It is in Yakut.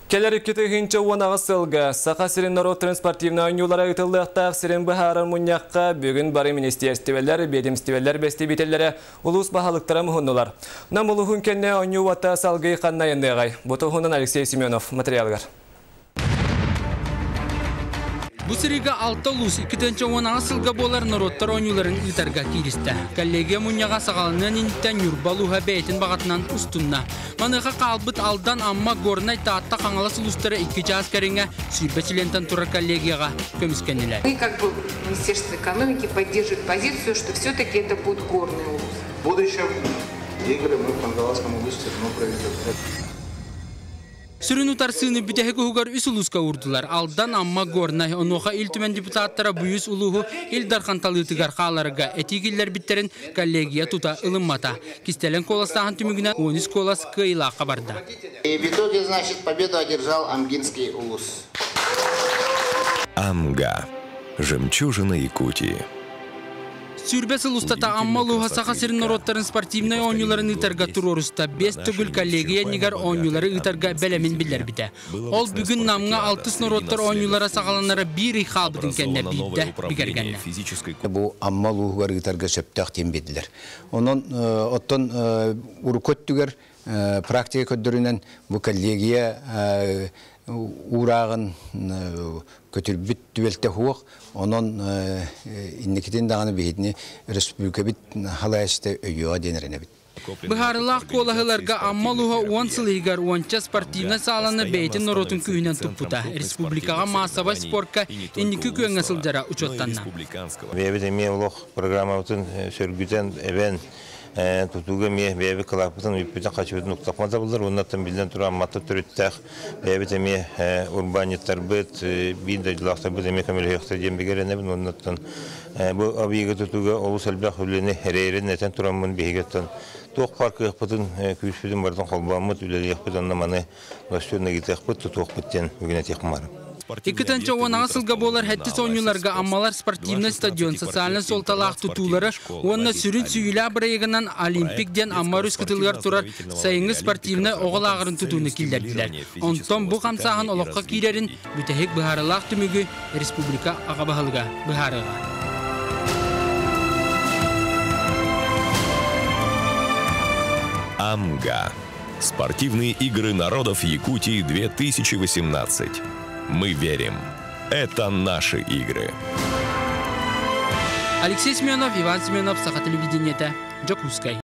Кэлэр 2018 сылга Саха сирин норуоттарын спортивнай оонньуулара ыытыллыахтаах сирин быһаарар мунньахха бүгүн бары министиэристибэлэр, биэдэмистибэлэр бэстэбиитэллэрэ, улуус баһылыктара муһуннулар. Нам улууһун кэннэ оонньуу уота салгыы ханна айанныаҕай? Бу туһунан Алексей Семенов материалыгар. Бу сырыыга алта улуус 2018 сылга буолар норуоттар оонньууларын ыытарга кииристэ. Коллегия мунньаҕа саҕаланыан инниттэн Ньурба улууһа бэйэтин баҕатынан устунна. Маныаха хаалбыт Алдан, Амма, Горнай, Таатта, Хаҥалас улуустара икки чаас кэриҥэ 20 чилиэнтэн турар коллегияҕа көмүскэннилэр. Мы как бы Министерство экономики поддерживает позицию, что все-таки это будет горный улус. В будущем игры мы в Хангаласском улусе все равно проведем. Сүрүн утарсыыны бүтэһик уһугар үс улууска уурдулар. Алдан, Амма, Горнай. Онуоха Ил Түмэн депутаттара бу үс улууһу Ил Дархан талыытыгар хааларга этии киллэрбиттэрин коллегия тута ылыммата. Кистэлэҥ куоластааһын түмүгүнэн 13 куолас кыайыылаахха барда. И в итоге, значит, победу одержал Амгинский улус. Амга. Жемчужина Якутии. 20 сыл устата Амма улууһа Саха сирин норуоттарын спортивнай оонньууларын ыытарга туруоруста. Биэс төгүл коллегия иннигэр оонньуулары ыытарга бэлэмин биллэрбитэ. Ол бүгүн Намҥа алтыс норуоттар оонньуулара саҕаланара биир ый хаалбытын кэннэ биирдэ бигэргэннэ. Бу Амма улууһугар ыытарга сөптөөх диэн биэрдилэр. Онон оттон урукку өттүгэр практика көрдөрүнэн бу коллегия уурааҕын көтүрбүт түбэлтэ суох. Онон инникитин даҕаны биһигини өрөспүүбүлүкэбит халайааччыта өйүөҕэ диэн эрэнэбит. Быһаарылаах куолаһыларга Амма улууһа уон сыл иһигэр уонча спортивнай сааланы бэйэтин норуотун күүһүнэн туппута. Республикаҕа маассабай спорка инники күөҥҥэ сылдьара учуоттанна. Бэйэбит эмиэ олох программабытын сөргүтэн, эбэн, тутууга эмиэ бэйэбит кылааппытын үппүтүн хачыбытын уктахпыт булар. Оннаттан биллэн туран Амматтан төрүттээх бэйэбит эмиэ урбаанньыттарбыт, биир дойдулаахтарбыт эмиэ көмөлөһүөхтэр диэн бигэрэнэбин. Оннаттан бу объегы тутууга олус элбэх үлэни эрэйэрин этэн тураммын биһигиттэн туох баар кыахпытын, күүспүтүн барытын холбооммут, үлэлиэхпит, онно маны достойно ыытыахпыт, тутуохпут диэн бүгүн этиэхпин баар. 2010 сылга буолар сэттис оонньууларга Аммалар спортивнай стадион социальнай суолталаах тутуулары уонна сүрүн сүүйүүлээх бырайыагынан Олимпик диэн Амма өрүс кытылыгар турар сайыҥҥы спортивнай оҕо лааҕырын тутууну киллэрдилэр. Онтон бу хамсааһын олоххо киирэрин бүтэһик быһаарылаах түмүгү республика аҕа баһылыга быһаарыаҕа. Амга. Спортивные игры народов Якутии 2018. Мы верим. Это наши игры. Алексей Семенов, Иван Семенов, Саха телевидениетэ, Дьокуускай.